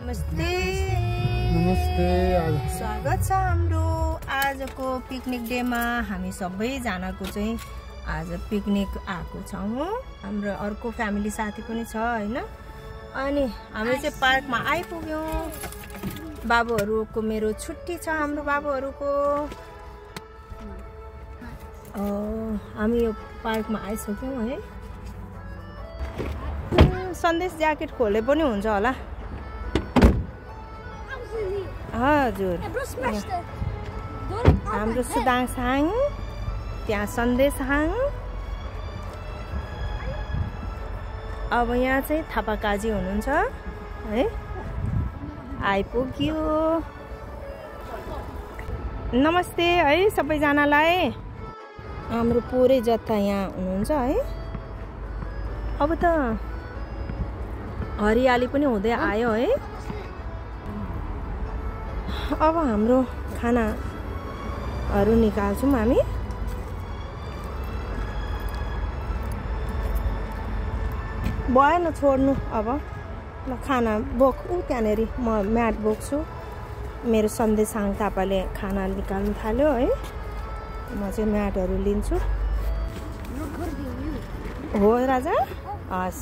नमस्ते नमस्ते स्वागत छ हाम्रो आजको पिकनिक डेमा। हामी सबैजनाको चाहिँ आज पिकनिक आएको छौँ। हाम्रो अर्को फ्यामिली साथी पनि छ हैन। अनि हामी चाहिँ पार्कमा आइपुग्यौँ। बाबुहरूको मेरो छुट्टी छ। हाम्रो बाबुहरूको हामी यो पार्कमा आइसक्यौँ है। सन्देश ज्याकेट खोले पनि हुन्छ होला। हजुर हाम्रो सुदाङसाङ त्यहाँ सन्देशहाङ। अब यहाँ चाहिँ थापाकाजी हुनुहुन्छ है। आइपुग्यो। नमस्ते है सबैजनालाई। हाम्रो पुरै जत्था यहाँ हुनुहुन्छ है। अब त हरियाली पनि हुँदै आयो है। अब हाम्रो खानाहरू निकाल्छौँ हामी। भएन छोड्नु। अब ल खाना बोक त्यहाँनेरि म म्याट बोक्छु। मेरो सन्देशाङ थापाले खाना निकाल्नु थाल्यो है। म चाहिँ म्याटहरू लिन्छु। हो राजा हस्।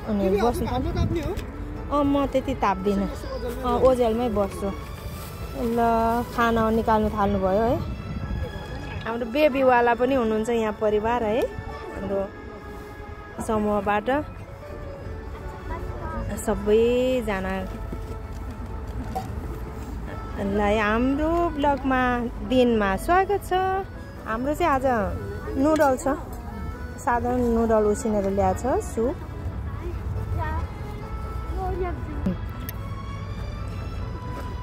अनि बस्नु म त्यति ताप्दिनँ। ओझेलमै बस्छु। ल खाना निकाल्नु थाल्नुभयो है। हाम्रो बेबीवाला पनि हुनुहुन्छ यहाँ परिवार है। हाम्रो समूहबाट सबैजनालाई हाम्रो ब्लगमा दिनमा स्वागत छ। हाम्रो चाहिँ आज नुडल छ। साधारण नुडल उसिनेर ल्याएको छ सुप।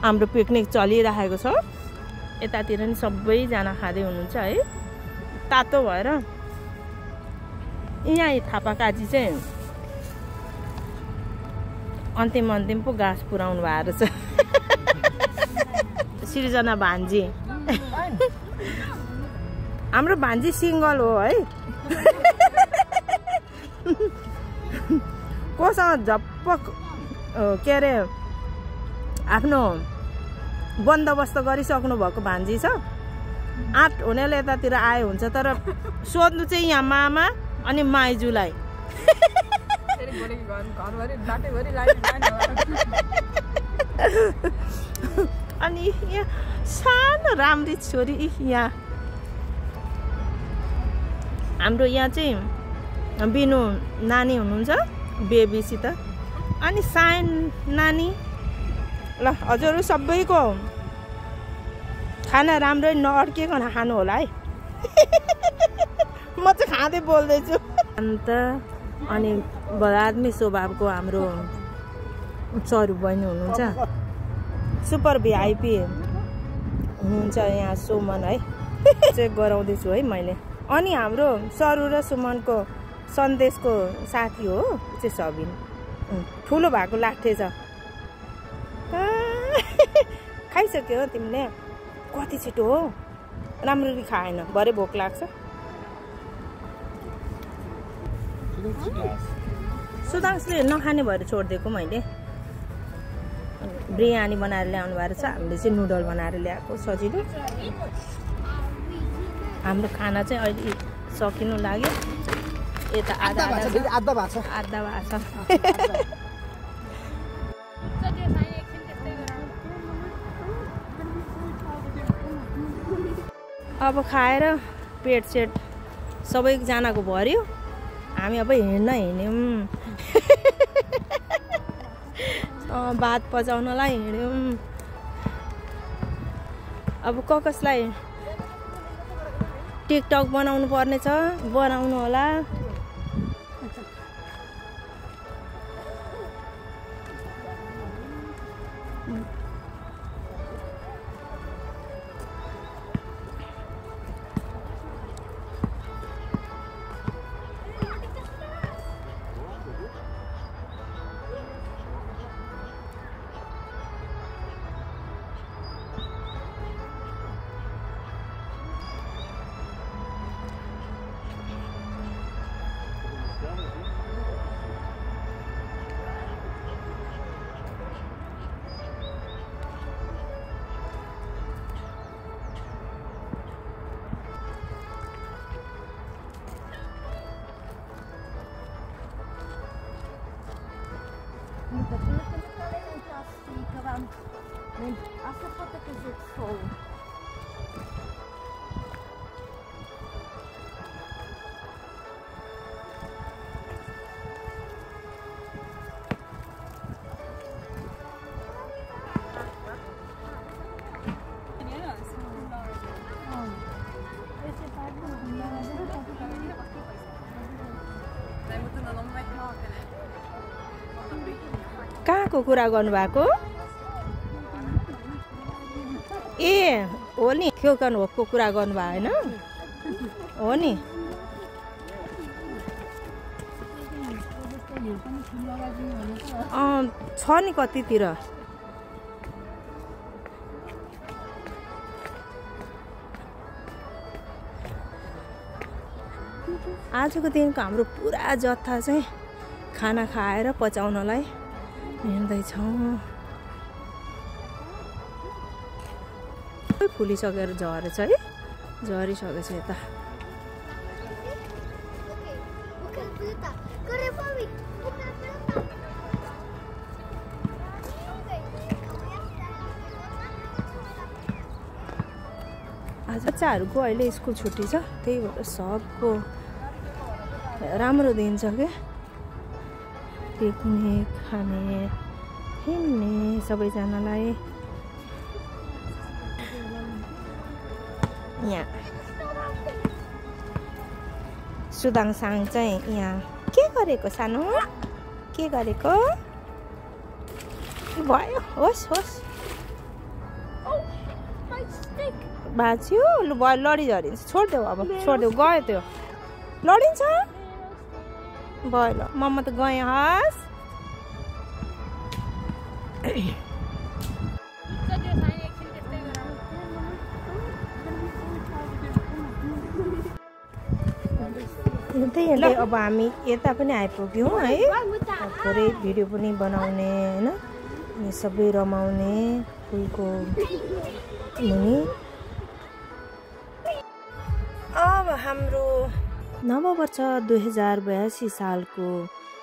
हाम्रो पिकनिक चलिरहेको छ। यतातिर नि सबैजना खाँदै हुनुहुन्छ है। तातो भएर यहाँ थापाकाजी चाहिँ अन्तिम पो घाँस पुर्याउनु भएको छ। सृजना भान्जी हाम्रो भान्जी सिङ्गल हो है। कोसँग झप्प के अरे आफ्नो बन्दोबस्त गरिसक्नु भएको भान्जी छ। आँट हुनेले यतातिर आयो हुन्छ। तर सोध्नु चाहिँ यहाँ मामा अनि माइजूलाई। अनि यहाँ सानो राम्री छोरी यहाँ हाम्रो यहाँ चाहिँ बिनु नानी हुनुहुन्छ बेबीसित। अनि साइन नानी। ल हजुर सबैको खाना राम्रै नअड्किकन खानु होला है। म चाहिँ खाँदै बोल्दैछु। अन्त अनि बलादमी स्वभावको हाम्रो स्वरूप बहिनी हुनुहुन्छ। सुपर भिआइपी हुनुहुन्छ यहाँ सुमन है। चेक गराउँदैछु है मैले। अनि हाम्रो सरू र सुमनको सन्देशको साथी हो चाहिँ सबिन। ठुलो भएको लाठे छ। खाइसक्यो तिमीले? कति छिटो हो। राम्ररी खाएन। भरे भोक लाग्छ। सुदांशले नखाने भएर छोडिदिएको मैले। बिरयानी बनाएर ल्याउनु भएको छ। हामीले चाहिँ नुडल बनाएर ल्याएको सजिलो। हाम्रो खाना चाहिँ अहिले सकिनु लाग्यो। यता आधा भएको छ। अब खाएर पेट सेट सबैजनाको भर्यो। हामी अब हिँड्यौँ। भात पचाउनलाई हिँड्यौँ। अब कसलाई टिकटक बनाउनु पर्ने छ बनाउनु होला। कहाँको कुरा गर्नुभएको? ए हो नि, क्योकन होपको कुरा गर्नुभयो होइन? हो नि। छ नि कतितिर। आजको दिनको हाम्रो पुरा जत्था चाहिँ खाना खाएर पचाउनलाई हिँड्दैछौँ। फुलिसकेर झरेछ है, झरिसकेछ यता। आज बच्चाहरूको अहिले स्कुल छुट्टी छ, त्यही भएर सबको राम्रो दिन छ क्या। पिकनिक खाने हिँड्ने सबैजनालाई। यहाँ सुदाङसाङ चाहिँ यहाँ के गरेको सानो? के गरेको? भयो, होस् होस् बाँच्यो। लु भयो, लडी झरिन्छ। छोडिदेऊ अब, छोडिदेऊ, गयो त्यो, लडिन्छ भयो। ल मम्मा त गएँ। हस् त्यही अब हामी यता पनि आइपुग्यौँ है। थोरै भिडियो पनि बनाउने होइन, अनि सबै रमाउने फुलको मुनि। अब हाम्रो नववर्ष 2082 सालको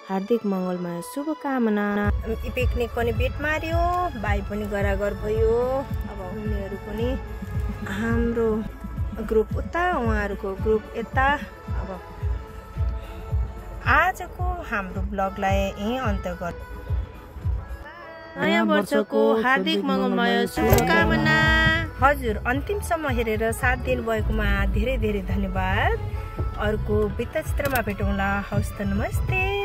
हार्दिक मङ्गलमय शुभकामना। पिकनिक पनि बेट मार्यो, भाइ पनि गरागर भयो। अब उनीहरू पनि हाम्रो ग्रुप उता, उहाँहरूको ग्रुप यता। अब आजको हाम्रो ब्लगलाई यहीँ अन्त्य गर्छ। नयाँ वर्षको हार्दिक मङ्गलमय शुभकामना। हजुर, अन्तिमसम्म हेरेर साथ दिनुभएकोमा धेरै धेरै धन्यवाद। अर्को वृत्त चित्रमा भेटौँला। हवस् त, नमस्ते।